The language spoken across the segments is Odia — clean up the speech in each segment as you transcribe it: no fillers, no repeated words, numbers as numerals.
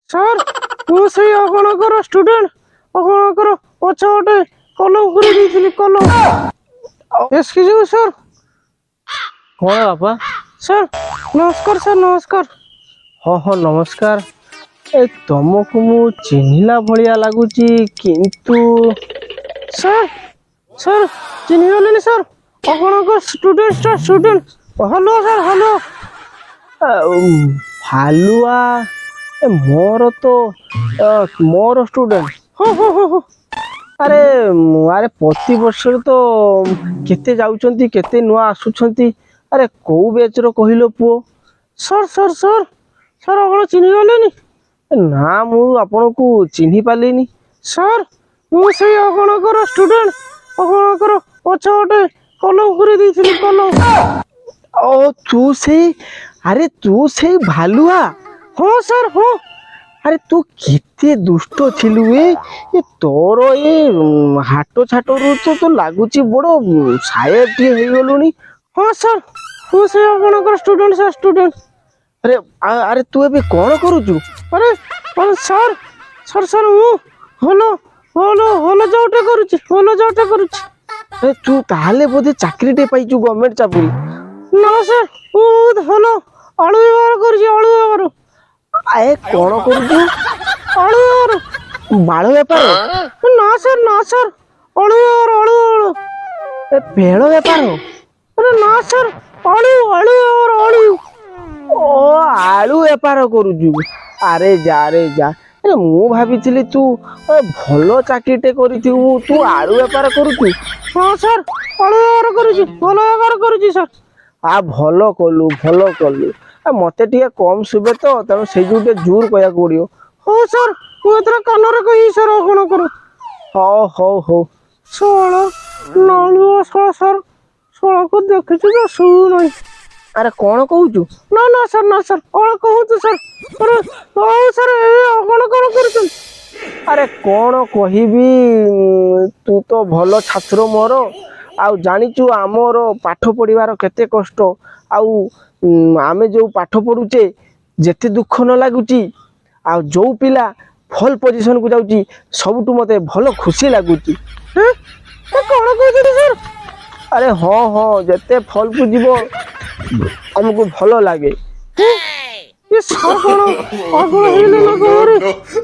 ସାର୍, ମୁଁ ସେଇ ଆପଣଙ୍କର ଷ୍ଟୁଡେଣ୍ଟ, ଆପଣଙ୍କର ପଛ ଗୋଟେ କଲମ କରି ଦେଇଥିଲି କଲମ। ଏକ୍ସକ୍ୟୁଜ ମି ସାର୍। କଣ ବାପା? ସାର୍ ନମସ୍କାର, ସାର୍ ନମସ୍କାର। ହଁ ହଁ, ନମସ୍କାର। ଏ ତମକୁ ମୁଁ ଚିହ୍ନିଲା ଭଳିଆ ଲାଗୁଛି କିନ୍ତୁ। ସାର୍, ସାର୍, ଚିହ୍ନିଗଲେନି ସାର୍? ଆପଣଙ୍କ student, student. Hello sir, hello. ଆଉ ଭାଲୁଆ, ଏ ମୋର ତ ମୋର ଷ୍ଟୁଡେଣ୍ଟ। ହଁ ହଁ ହଁ ହଁ ଆରେ ଆରେ, ପ୍ରତିବର୍ଷରେ ତ କେତେ ଯାଉଛନ୍ତି, କେତେ ନୂଆ ଆସୁଛନ୍ତି। ଆରେ କୋଉ ବ୍ୟାଚର କହିଲ ପୁଅ? ସାର୍, ସାର୍, ସାର୍, ସାର୍, ଆପଣ ଚିହ୍ନିଗଲେନି? ନା, ମୁଁ ଆପଣଙ୍କୁ ଚିହ୍ନି ପାରିଲିନି। ସାର୍, ମୁଁ ସେଇ ଆପଣଙ୍କର ଷ୍ଟୁଡେଣ୍ଟ, ଆପଣଙ୍କର ପଛ ଗୋଟେ କଲମ କରି ଦେଇଥିଲି କଲମ। ଓ ତୁ ସେଇ, ଆରେ ତୁ ସେଇ ଭାଲୁଆ? ହଁ ସାର୍, ହଁ। ଆରେ ତୁ କେତେ ଦୁଷ୍ଟ ଥିଲୁ। ଏ ଏ ତୋର ଏ ହାଟ ଛାଟରୁ ତ ତୁ ଲାଗୁଛି ବଡ ସାହେବଟିଏ ହେଇଗଲୁଣି। ହଁ ସାର୍, ମୁଁ ସେଇ ଆପଣଙ୍କର ଷ୍ଟୁଡେଣ୍ଟ ସାର୍, ଷ୍ଟୁଡେଣ୍ଟ। ଆରେ ଆରେ, ତୁ ଏବେ କଣ କରୁଛୁ? ଆରେ ଆରେ ସାର୍, ସାର୍, ସାର୍, ମୁଁ ହଲ ହଲ ହଲ ଜବଟା କରୁଛି, ହଲ ଜବଟା କରୁଛି। ଆରେ ତୁ ତାହେଲେ ବୋଧେ ଚାକିରିଟେ ପାଇଛୁ, ଗଭର୍ଣ୍ଣମେଣ୍ଟ ଚାକିରି? ନା ସାର୍, ମୁଁ ବହୁତ ଭଲ ଆଳୁ ବ୍ୟବହାର କରୁଛି, ଆଳୁ ବ୍ୟବହାର। ଏ କଣ କରୁଛୁ? ଆଳୁ ବ୍ୟବହାର। ବାଳ ବେପାର? ନା ସାର୍, ନା ସାର୍, ଆଳୁ ବ୍ୟବହାର, ଆଳୁ ଆଳୁ। ଏ ପେଳ ବେପାର? ଆରେ ନା ସାର୍, ଆଳୁ, ଆଳୁ ବ୍ୟବହାର, ଆଳୁ। ଓ, ଆଳୁ ବେପାର କରୁଛୁ। ଆରେ ଯା ରେ ଯା। ଆରେ ମୁଁ ଭାବିଥିଲି ତୁ ଭଲ ଚାକିରିଟେ କରିଥିବୁ, ତୁ ଆଳୁ ବେପାର କରୁଛୁ। ହଁ ସାର୍, ଆଳୁ ବ୍ୟବହାର କରୁଛି, ଭଲ ବ୍ୟବହାର କରୁଛି ସାର୍। ଆ ଭଲ କଲୁ, ଭଲ କଲୁ। ଆ ମତେ ଟିକେ କମ ଶୁଭେ ତ, ତେଣୁ ସେଇ ଯୋଉ ଟିକେ ଜୋର କହିବାକୁ ପଡିବ। ହଉ ସାର୍, ମୁଁ ଏଥର କାନରେ କହିବି ସାର୍ ଆପଣଙ୍କର। ହଉ ହଉ ହଉ। ଶଳା ନାଳୁଆ ଶଳା, ସାର୍, ଶଳାକୁ ଦେଖିଛୁ ତ ଶୁଣୁନାହିଁ। ଆରେ କଣ କହୁଛୁ? ନା ନା ସାର୍, ନା ସାର୍, କଣ କହୁଛୁ ସାର୍? ଆରେ ହଉ ସାର୍, ଏବେ ଆପଣ କଣ କରୁଛନ୍ତି? ଆରେ କଣ କହିବି, ତୁ ତ ଭଲ ଛାତ୍ର ମୋର। ଆଉ ଜାଣିଛୁ ଆମର ପାଠ ପଢିବାର କେତେ କଷ୍ଟ। ଆଉ ଆମେ ଯୋଉ ପାଠ ପଢୁଛେ, ଯେତେ ଦୁଃଖ ନ ଲାଗୁଛି, ଆଉ ଯୋଉ ପିଲା ଭଲ ପୋଜିସନକୁ ଯାଉଛି, ସବୁଠୁ ମତେ ଭଲ ଖୁସି ଲାଗୁଛି। ହେଁ? ଏ କଣ କହୁଛନ୍ତି ସାର୍? ଆରେ ହଁ ହଁ, ଯେତେ ଫଲକୁ ଯିବ ଆମକୁ ଭଲ ଲାଗେ। ଏ ସାର୍ କଣ ପାଗଳ ହେଇଗଲେ ନା କଣ ରେ?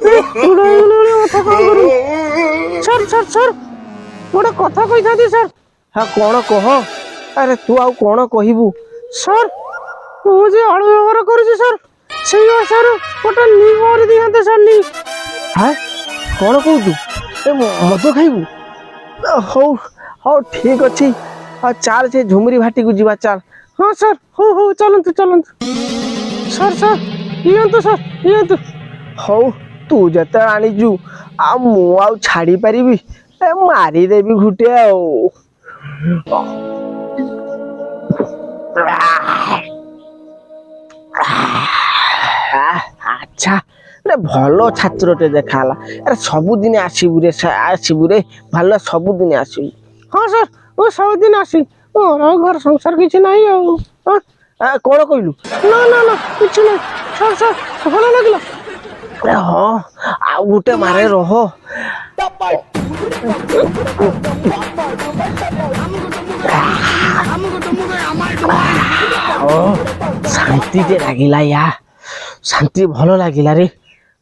ଏ ବୁଢା ହେଇଗଲେ କଥା କଣ କରୁନି। ସାର୍, ସାର୍, ସାର୍, ଗୋଟେ କଥା କହିଥାନ୍ତି ସାର୍। ହଁ, କଣ କହ। ଆରେ ତୁ ଆଉ କଣ କହିବୁ? ସାର୍, ମୁଁ ଯେ ଆଳୁ ବ୍ୟବହାର କରୁଛି ସାର୍, ସେଇ ସାର୍ ଗୋଟେ ନି ମାରି ଦିଅନ୍ତେ ସାର୍, ନି। ହଁ, କଣ କହୁଛୁ? ଏ ମଦ ଖାଇବୁ? ହଉ ହଉ, ଠିକ ଅଛି। ଆଉ ଚାଲ, ସେ ଝୁମୁରି ଭାଟିକୁ ଯିବା, ଚାଲ। ହଁ ସାର୍, ହଉ ହଉ, ଚାଲନ୍ତୁ ଚାଲନ୍ତୁ ସାର୍। ସାର୍ ପିଅନ୍ତୁ, ସାର୍ ପିଅନ୍ତୁ। ହଉ, ତୁ ଯେତେବେଳେ ଆଣିଛୁ ଆଉ ମୁଁ ଆଉ ଛାଡି ପାରିବି? ଏ ମାରିଦେବି ଘୁଟେ ଆଉ। ଆଚ୍ଛା, ଆରେ ଭଲ ଛାତ୍ରଟେ ଦେଖା ହେଲା। ଆରେ ସବୁଦିନ ଆସିବୁ ରେ, ଆସିବୁ ରେ ଭଲ, ସବୁଦିନ ଆସିବୁ। ହଁ ସାର୍, ମୁଁ ସବୁଦିନ ଆସିବି। ମୋର ଆଉ ଘର ସଂସାର କିଛି ନାହିଁ ଆଉ। ହଁ। କଣ କହିଲୁ? ନା ନା ନା, କିଛି ନାହିଁ ସାର୍। ସାର୍, ଭଲ ଲାଗିଲା? ଆରେ ହଁ, ଆଉ ଗୋଟେ ମାରେ ରହ। ଓ ଶାନ୍ତିଟେ ଲାଗିଲା ୟା, ଶାନ୍ତି ଭଲ ଲାଗିଲା ରେ।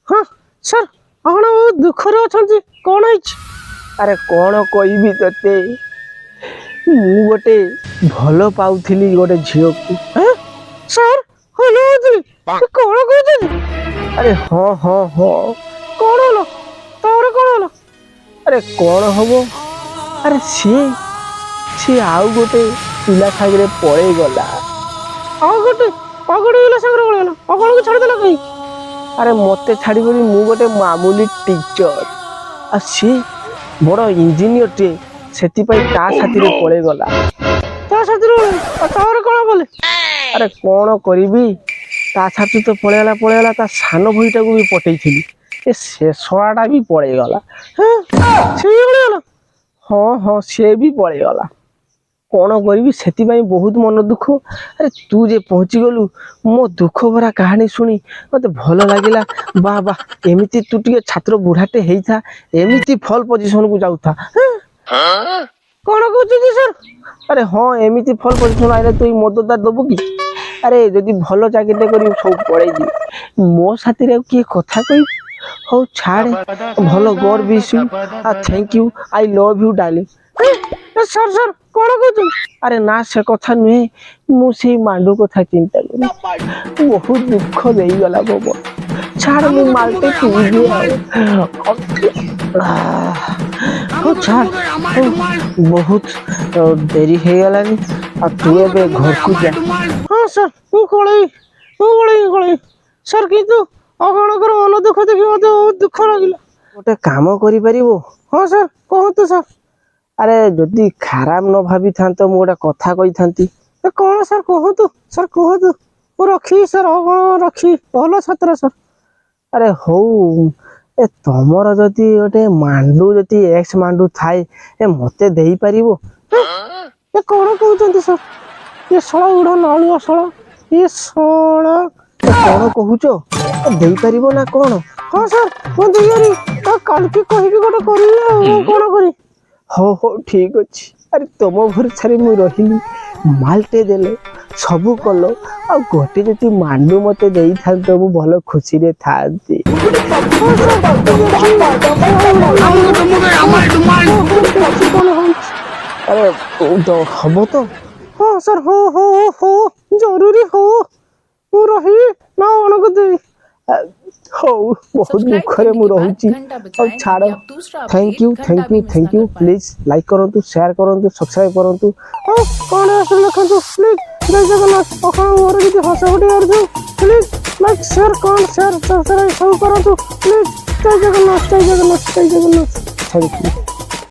ହଁ ସାର୍, ଆପଣ ବହୁତ ଦୁଃଖରେ ଅଛନ୍ତି, କଣ ହେଇଛି? ଆରେ କଣ କହିବି ତତେ, ମୁଁ ଗୋଟେ ଭଲ ପାଉଥିଲି ଗୋଟେ ଝିଅକୁ। ହେଁ? ସାର୍, ଭଲ ହଉଥିଲି, କଣ କହୁଛନ୍ତି? ଆରେ ହଁ ହଁ ହଁ। କଣ ହେଲା ତାପରେ, କଣ ହେଲା? ଆରେ କଣ ହବ, ଆରେ ସିଏ ଆଉ ଗୋଟେ ପିଲା ସାଙ୍ଗରେ ପଳେଇଗଲା। ଆଉ ଗୋଟେ ପିଲା ସାଙ୍ଗରେ ପଳେଇଗଲା? ଆପଣଙ୍କୁ ଛାଡ଼ିଦେଲା କାହିଁକି? ଆରେ ମତେ ଛାଡ଼ିବନି? ମୁଁ ଗୋଟେ ମାମୁଲି ଟିଚର ଆଉ ସିଏ ବଡ଼ ଇଞ୍ଜିନିୟରଟିଏ, ସେଥିପାଇଁ ତା ସାଥିରେ ପଳେଇଗଲା। ତା ସାଥିରେ ପଳେଇଗଲା, ଆଉ ତାପରେ କଣ କଲେ? ଆରେ କଣ କରିବି, ତା ସାଥି ତ ପଳେଇଗଲା ପଳେଇଗଲା, ତା ସାନ ଭାଇଟାକୁ ବି ପଟେଇଥିଲି, ଏ ସେ ଶଳାଟା ବି ପଳେଇଗଲା। ହଁ, ସେ ବି ପଳେଇଗଲା? ହଁ ହଁ, ସିଏ ବି ପଳେଇଗଲା। କ'ଣ କରିବି, ସେଥିପାଇଁ ବହୁତ ମନ ଦୁଃଖ। ଆରେ, ତୁ ଯେ ପହଞ୍ଚିଗଲୁ, ମୋ ଦୁଃଖ ଭରା କାହାଣୀ ଶୁଣି ମୋତେ ଭଲ ଲାଗିଲା। ବା ବା, ଏମିତି ତୁ ଟିକେ ଛାତ୍ର ବୁଢ଼ାଟେ ହେଇଥା, ଏମିତି ଫଲ୍ ପୋଜିସନକୁ ଯାଉଥା। କ'ଣ କହୁଛନ୍ତି ସାର୍? ଆରେ ହଁ, ଏମିତି ଫଲ୍ ପୋଜିସନ ଆଇଲେ ତୁ ଏଇ ମଦଟା ଦବୁ କି? ଆରେ, ଯଦି ଭଲ ଚାକିରିଟେ କରିବୁ, ସବୁ ପଳେଇଯିବେ। ମୋ ସାଥିରେ ଆଉ କିଏ କଥା କହିବି? ହଉ ଛାଡ଼େ, ଭଲ। ଗଡ୍ ବ୍ଲେସ୍ you ଆଉ thank you, I love you, darling. Sir, sir, କ'ଣ କହୁଛନ୍ତି? ଆରେ ନା, ସେ କଥା ନୁହେଁ। ମୁଁ ସେଇ ମାଣ୍ଡୁ କଥା ଚିନ୍ତା କରୁ ବହୁତ ଦୁଃଖ ଦେଇଗଲା ମୋ। ଛାଡ଼, ମୁଁ ମାଲଟେ ପିଇଦିଏ ଆଉ। ହଉ ଛାଡ଼, ହଉ, ବହୁତ ଡେରି ହେଇଗଲାଣି ଆଉ ତୁ ଏବେ ଘରକୁ ଯା। ହଁ ସାର୍, ମୁଁ ପଳେଇବି, ମୁଁ ପଳେଇବି, ପଳେଇବି ସାର୍। କିନ୍ତୁ ଆପଣଙ୍କର ମନ ଦୁଃଖ ଦେଖି ମତେ ବହୁତ ଦୁଃଖ ଲାଗିଲା। ଗୋଟେ କାମ କରିପାରିବୁ? ହଁ ସାର୍, କୁହନ୍ତୁ ସାର୍। ଆରେ, ଯଦି ଖରାପ ନ ଭାବିଥାନ୍ତ, ମୁଁ ଗୋଟେ କଥା କହିଥାନ୍ତି। ଏ କ'ଣ ସାର୍? କୁହନ୍ତୁ ସାର୍, କୁହନ୍ତୁ। ମୁଁ ରଖିବି ସାର୍, ଆପଣ ରଖିବି, ଭଲ ଛାତ୍ର ସାର୍। ଆରେ ହଉ, ଏ ତମର ଯଦି ଗୋଟେ ମାଣ୍ଡୁ, ଯଦି ଏକ୍ସ ମାଣ୍ଡୁ ଥାଏ, ଏ ମତେ ଦେଇପାରିବ? ଏ କ'ଣ କହୁଛନ୍ତି ସାର୍? ଏ ଶଳା ବୁଢ଼ା ନାଳୁଆ ଶଳା, ଏ ଶଳା। ଏ କ'ଣ କହୁଛ? ଏ ଦେଇପାରିବ ନା କ'ଣ? ହଁ ସାର୍, ମୁଁ ଦେଇପାରିବି। ଆଉ କାଲିକି କହିବି, ଗୋଟେ କରିବି ଆଉ ମୁଁ କ'ଣ କରିବି। ହଉ ହଉ, ଠିକ ଅଛି। ଆରେ, ତମ ଭରସାରେ ମୁଁ ରହିଲି। ମାଲଟେ ଦେଲେ, ସବୁ କଲ, ଆଉ ଗୋଟେ ଯଦି ମାଣ୍ଡୁ ମତେ ଦେଇଥାନ୍ତ, ମୁଁ ଭଲ ଖୁସିରେ ଥାନ୍ତି। କ'ଣ ହଉଛି? ଆରେ ତ ହବ ତ? ହଁ ସାର୍, ହଉ ହଉ ହଉ ହଉ, ଜରୁରୀ ହଉ। ମୁଁ ରହିବି ନା ଅଣକୁ ଦେବି? ହଉ, ବହୁତ ଦୁଃଖରେ ମୁଁ ରହୁଛି। ହଉ ଛାଡ଼, thank you, thank you, thank you. Please like କରନ୍ତୁ, ସେୟାର କରନ୍ତୁ, ସବସ୍କ୍ରାଇବ କରନ୍ତୁ। ହଉ, କ'ଣ ଆସିଲେ ଲେଖନ୍ତୁ ପ୍ଲିଜ୍। ଜୟ ଜଗନ୍ନାଥ। ଆପଣ ମୋର ଯଦି ହସ ଫୁଟି ପାରୁଥିବ, ପ୍ଲିଜ୍ ଲାଇକ୍, ସେୟାର, କ'ଣ ସେୟାର, ସବସ୍କ୍ରାଇବ ସବୁ କରନ୍ତୁ ପ୍ଲିଜ୍। ଜୟ ଜଗନ୍ନାଥ, ଜୟ ଜଗନ୍ନାଥ, ଜୟ ଜଗନ୍ନାଥ। Thank you.